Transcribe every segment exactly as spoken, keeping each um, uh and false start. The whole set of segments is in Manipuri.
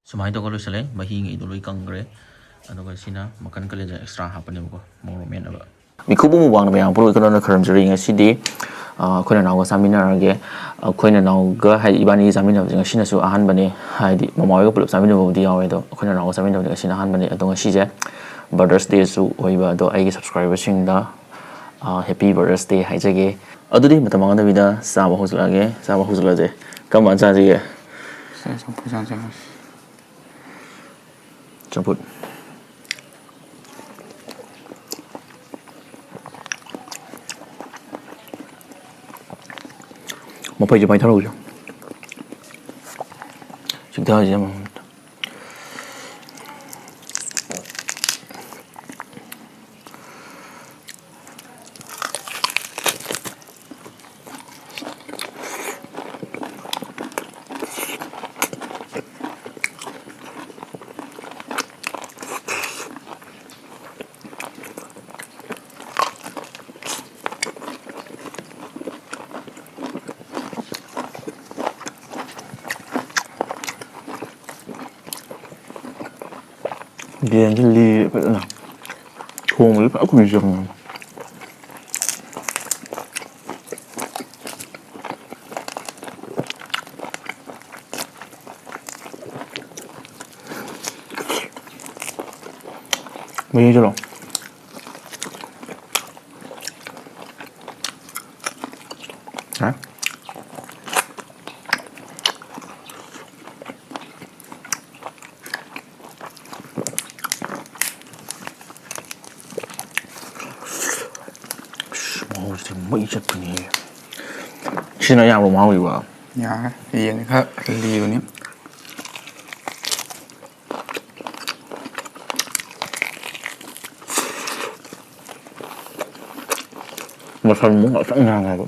ꯁꯨꯃꯥꯏꯅ ꯇꯧꯔꯒ ꯂꯣꯏꯁꯤꯜꯂꯦ꯫ ꯃꯍꯤꯉꯩꯗꯣ ꯂꯣꯏ ꯀꯪꯈ꯭ꯔꯦ꯫ ꯑꯗꯨꯒ ꯁꯤꯅ ꯃꯈꯟ ꯀꯂꯦꯖꯥ extra ꯍꯥꯞꯄꯅꯦꯕꯀꯣ, ꯃꯣꯔꯣꯛ ꯃꯦꯠꯅꯕ꯫ ꯃꯤꯈꯨꯕ ꯃꯨꯛꯕꯥꯡꯗ ꯃꯌꯥꯝ ꯄꯨꯝꯅꯃꯛ ꯀꯩꯅꯣꯅ ꯈꯔꯝꯖꯔꯤ꯫ ꯉꯁꯤꯗꯤ, ꯑ, ꯑꯩꯈꯣꯏ ꯅꯅꯥꯎꯒ ꯆꯥꯃꯤꯟꯅꯔꯒꯦ꯫ ꯑꯩꯈꯣꯏ ꯅꯅꯥꯎꯒ ꯍꯥꯏꯗꯤ ꯏꯕꯥꯅꯤꯒꯤ ꯆꯥꯃꯤꯟꯅꯕꯁꯦ ꯉꯁꯤꯅꯁꯨ ꯑꯍꯥꯟꯕꯅꯤ꯫ ꯍꯥꯏꯗꯤ ꯃꯃꯥ ꯍꯣꯏꯒ ꯄꯨꯂꯞ ꯆꯥꯃꯤꯟꯅꯕꯕꯨꯗꯤ ꯌꯥꯎꯋꯦ, ꯑꯗꯣ ꯑꯩꯈꯣꯏ ꯅꯅꯥꯎꯒ ꯆꯥꯃꯤꯟꯅꯕꯗꯤ ꯉꯁꯤꯅ ꯑꯍꯥꯟꯕꯅꯤ꯫ ꯑꯗꯣ ꯉꯁꯤꯁꯦ Brother's Dayꯁꯨ ꯑꯣꯏꯕ, ꯑꯗꯣ ꯑꯩꯒꯤ subscriberꯁꯤꯡꯗ, ꯑ, Happy Brother's Day ꯍꯥꯏꯖꯒꯦ꯫ ꯑꯗꯨꯗꯤ ꯃꯇꯝ ꯃꯥꯡꯍꯟꯗꯕꯤꯗ ꯆꯥꯕ ꯍꯧꯖꯤꯜꯂꯛꯑꯒꯦ꯫ ꯆꯥꯕ ꯍꯧꯖꯤꯜꯂꯁꯦ꯫ ꯀꯔꯝ ꯀꯥꯟꯗ ꯆꯥꯁꯤꯒꯦ? ꯁꯦ, ꯆꯝꯐꯨꯠ ꯆꯥꯁꯦ꯫ ꯆꯝꯐꯨꯠ꯫ ꯃꯐꯩꯁꯦ ꯄꯥꯏꯊꯔꯛꯎꯁꯦ꯫ ꯆꯤꯛꯊꯔꯁꯦ ꯑꯃꯃꯝꯇ꯫ ꯌꯦꯟꯁꯤ ꯂꯤꯔꯦ ꯐꯖꯅ꯫ ꯊꯣꯡꯕꯁꯨ ꯐꯖ ꯀꯨꯏꯅ ꯆꯪꯉꯦ꯫ ꯃꯍꯤꯁꯤꯔꯣ? ꯍꯥ? ꯑꯁ, ꯃꯍꯥꯎꯁꯤꯗꯤ ꯃꯩ ꯆꯠꯄꯅꯤꯍꯦ꯫ ꯁꯤꯅ ꯑꯌꯥꯝꯕ ꯃꯍꯥꯎ ꯑꯣꯏꯕ꯫ ꯌꯥꯔꯦ, ꯌꯦꯟꯁꯦ ꯈꯔ ꯂꯤꯕꯅꯤ꯫ ꯃꯁꯜ ꯃꯨꯛ ꯉꯥꯛꯇꯪ ꯉꯥꯡꯉꯦꯕ꯫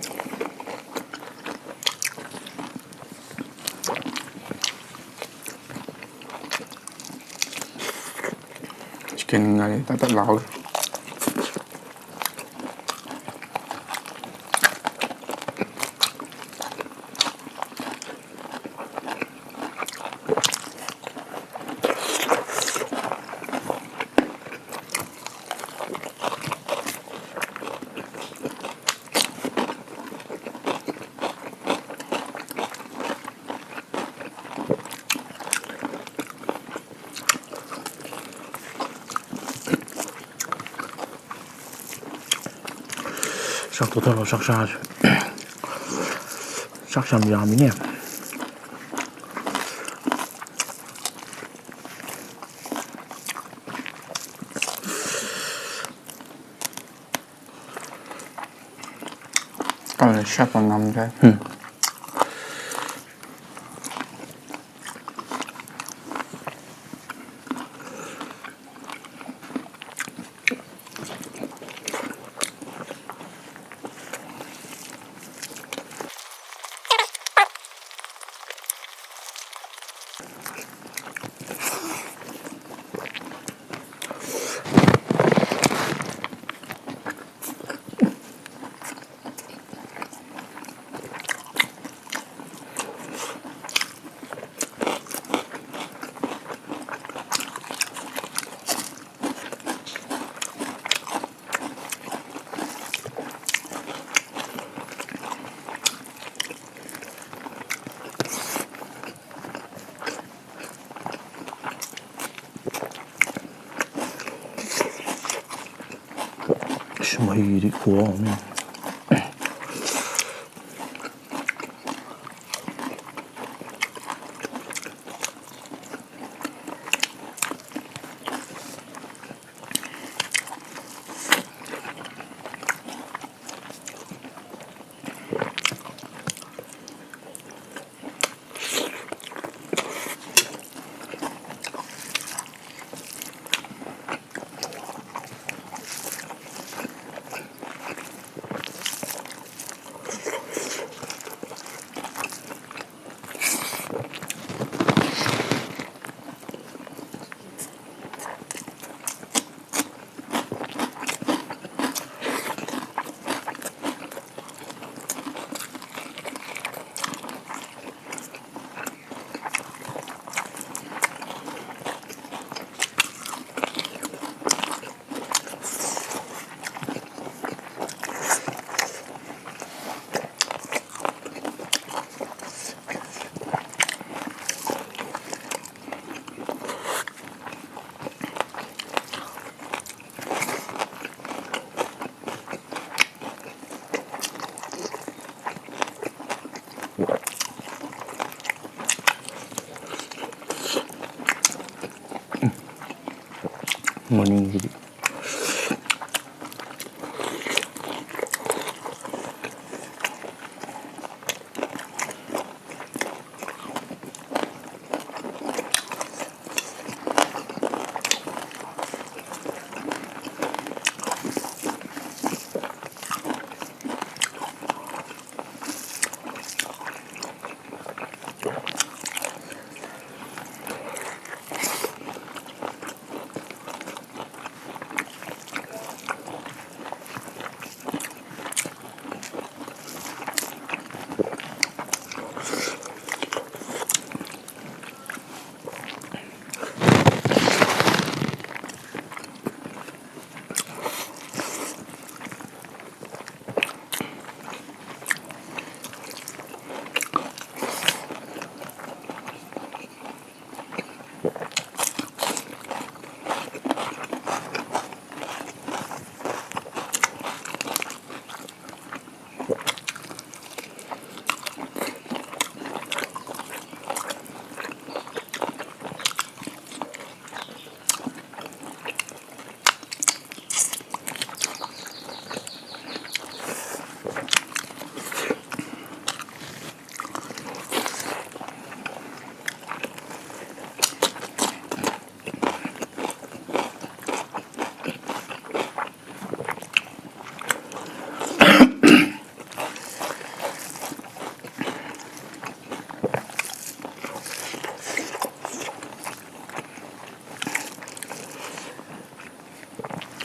Chicken ꯉꯥꯔꯤ ꯇꯛ ꯇꯛ ꯂꯥꯎꯔꯦ꯫ ꯆꯥꯛ ꯇꯣꯛꯊꯔꯣ, ꯆꯥꯛ ꯆꯥꯔꯁꯤ꯫ ꯆꯥꯛꯁꯦ ꯌꯥꯝ ꯌꯥꯝꯃꯤꯅꯦ꯫ ꯑꯗꯨꯅ ꯁꯦꯠꯄ ꯉꯝꯗ꯭ꯔꯦ꯫ ꯎꯝ꯫ ꯑꯁ, ꯃꯍꯤꯗꯤ ꯈꯨꯍꯥꯎ ꯑꯃꯅꯤ꯫ ꯃꯅꯤꯡꯁꯤꯗꯤ꯫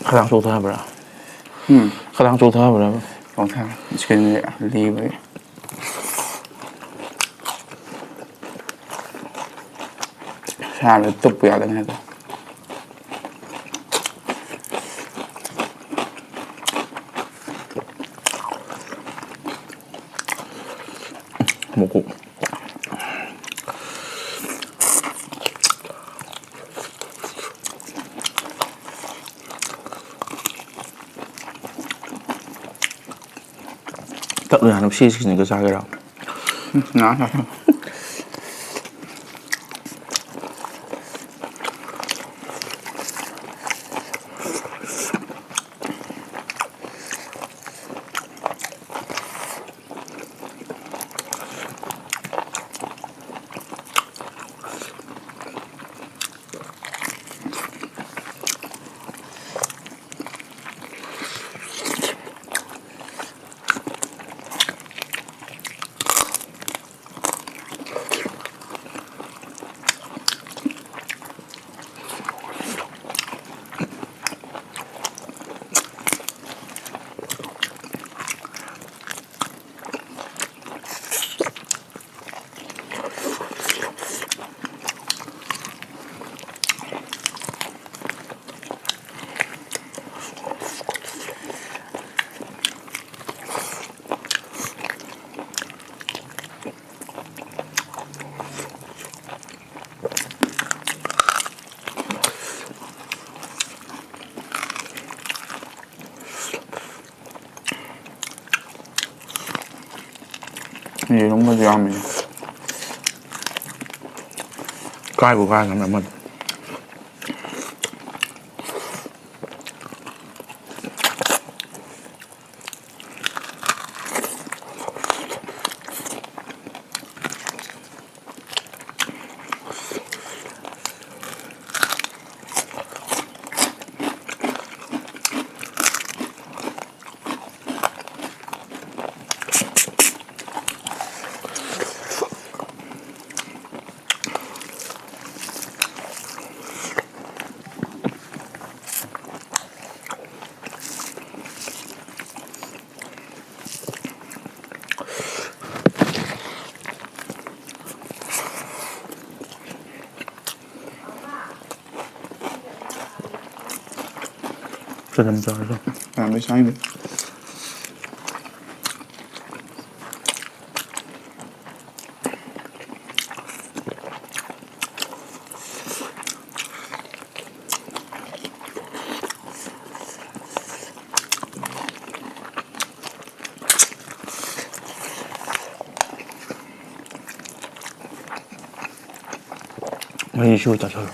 ꯈꯗꯥꯡ ꯆꯣꯛꯊꯕ꯭ꯔꯥ? ꯎꯝ꯫ ꯈꯗꯥꯡ ꯆꯣꯛꯊꯕ꯭ꯔꯥ? ꯆꯣꯛꯊꯔꯦ꯫ ꯏꯁꯀꯤꯟꯁꯦ ꯂꯤꯕꯒꯤ꯫ ꯁꯥꯕꯗ ꯇꯨꯞꯄ ꯌꯥꯗꯕꯅꯦ ꯑꯗꯣ꯫ ꯃꯀꯨ꯫ ꯇꯞꯅ ꯍꯥꯟꯅ ꯁꯤ ꯁꯤꯖꯤꯟꯅꯒ ꯆꯥꯒꯦꯔꯣ? ꯎꯝ, ꯉꯥ ꯆꯥꯊꯣꯛ꯫ ꯌꯦꯔꯨꯝꯒꯁꯨ ꯌꯥꯝꯃꯤ꯫ ꯀꯥꯏꯕꯨ ꯀꯥꯏꯔꯒꯅ ꯑꯃꯅꯤ꯫ ꯆꯅꯝ ꯆꯥꯔꯁꯨ꯫ ꯌꯥꯝ ꯂꯣꯏ ꯆꯥꯅꯤꯡꯗꯦ꯫ ꯃꯍꯤ ꯁꯨꯔ ꯆꯥꯁꯜꯂꯣ꯫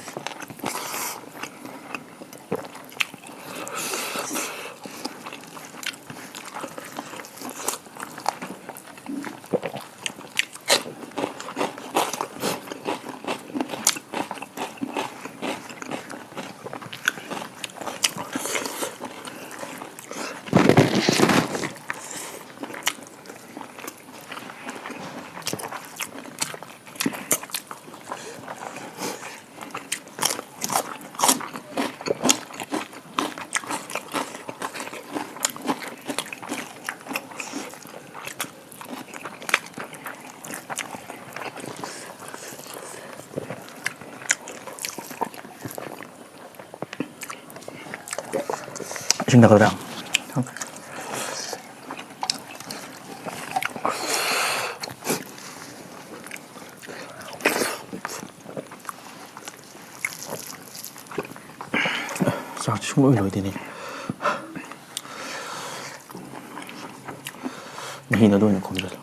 ꯏꯁꯤꯡ ꯊꯛꯀꯗ꯭ꯔꯥ? ꯆꯥꯛꯁꯤ ꯁꯨꯡꯂꯣꯏ ꯂꯣꯏꯗꯦꯅꯦ꯫ ꯃꯍꯤꯗꯣ ꯑꯗꯨ ꯑꯣꯏꯅ ꯈꯣꯝꯖꯤꯜꯂꯣ꯫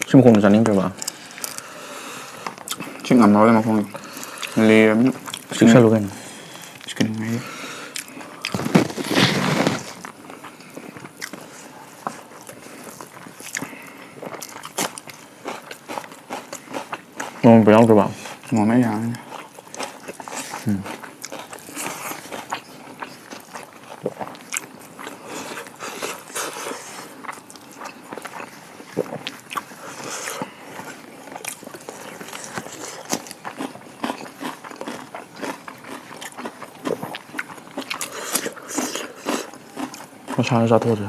ꯁꯤ ꯃꯈꯣꯡꯗꯣ ꯆꯥꯅꯤꯡꯗ꯭ꯔꯕ? ꯁꯤ ꯉꯝꯃꯔꯣꯏ ꯃꯈꯣꯡ ꯂꯤꯔꯕꯅꯤꯅ꯫ ꯆꯤꯛꯁꯜꯂꯨ ꯀꯩꯅꯣ꯫ ꯆꯤꯛꯀꯟ ꯉꯥꯏ꯫ ꯅꯣꯡꯃ ꯌꯥꯎꯗ꯭ꯔꯕ? ꯅꯣꯡꯃ ꯌꯥꯅꯤ꯫ ꯎꯝ꯫ ꯃꯁꯥꯅ ꯆꯥꯊꯣꯛꯑꯁꯦ꯫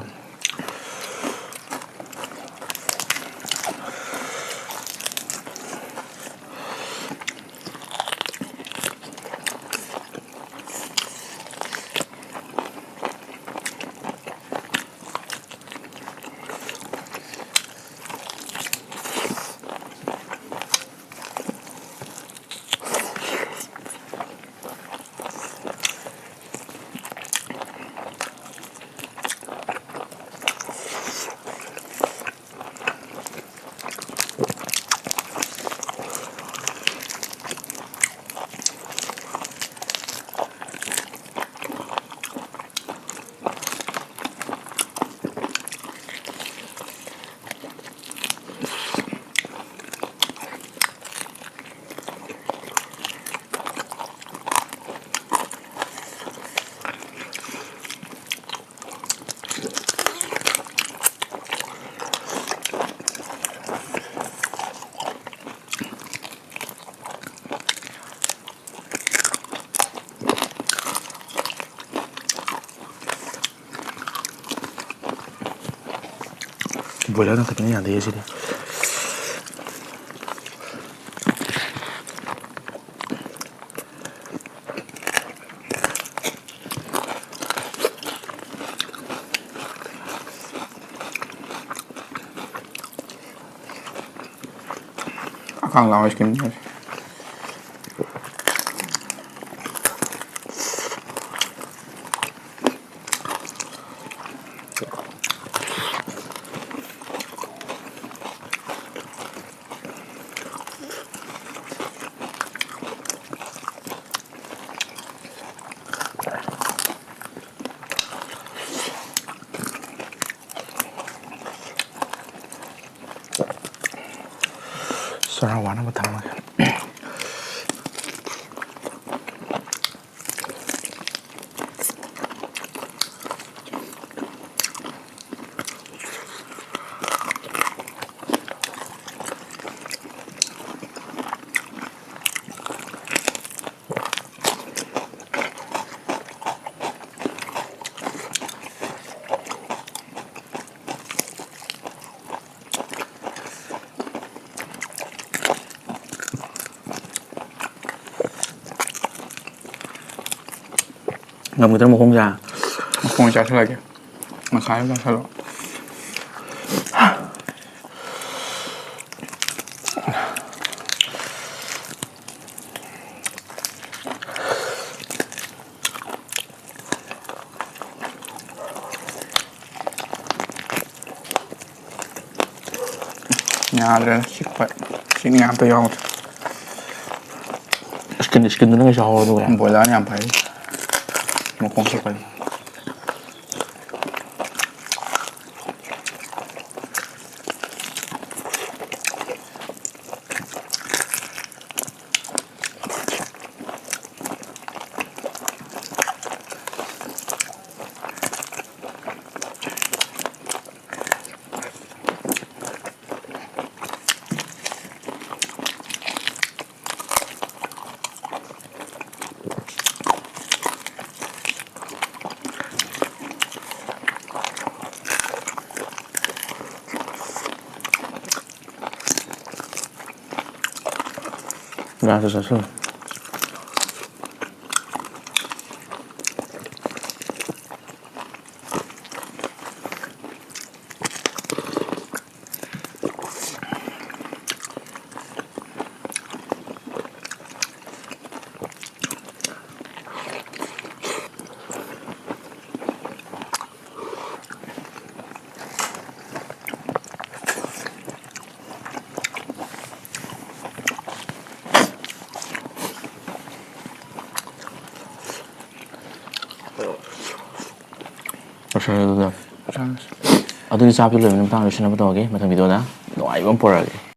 ꯕꯣꯏꯂꯔꯅ ꯈꯛꯇꯅ ꯌꯥꯗꯦ ꯁꯤꯗꯤ꯫ ꯑꯀꯥꯡ ꯂꯥꯎ ꯑꯥꯏꯁ ꯀ꯭ꯔꯤꯝ꯫ ꯆꯔꯥ ꯋꯥꯅꯕ ꯊꯝꯃꯒꯦ꯫ ꯉꯝꯒꯗ꯭ꯔꯥ ꯃꯈꯣꯡꯁꯦ? ꯃꯈꯣꯡ ꯆꯥꯁꯤꯜꯂꯒꯦ꯫ ꯃꯈꯥꯏ ꯑꯃ ꯆꯥꯁꯤꯜꯂꯣ꯫ ꯌꯥꯗ꯭ꯔꯦꯗ, ꯆꯤꯛꯄ꯫ ꯆꯤꯛꯅꯤꯡꯉꯥꯏ ꯑꯝꯇ ꯌꯥꯎꯗ꯭ꯔꯦ꯫ ꯁ꯭ꯀꯤꯟ, ꯁ꯭ꯀꯤꯟꯗꯨꯅ ꯀꯩꯁꯨ ꯍꯥꯎꯔꯣꯏ ꯑꯗꯨꯒ꯫ ꯕꯣꯏꯂꯔꯅ ꯌꯥꯝ ꯐꯩ꯫ ꯃꯈꯣꯡ ꯆꯤꯛꯄꯗꯤ꯫ ꯉꯥꯁꯨ ꯆꯥꯁꯤꯜꯂꯨ꯫ ꯂꯣꯏꯁꯤꯜꯂꯦ ꯑꯗꯨꯗꯤ꯫ ꯑꯗꯨꯗꯤ ꯆꯥꯛꯇꯤ ꯂꯣꯏꯕ ꯃꯇꯥꯡꯗ ꯁꯤꯟꯅꯕ ꯇꯧꯔꯒꯦ꯫ ꯃꯊꯪ ꯚꯤꯗꯤꯑꯣꯗ ꯅꯨꯡꯉꯥꯏꯕ ꯑꯃ ꯄꯨꯔꯛꯑꯒꯦ꯫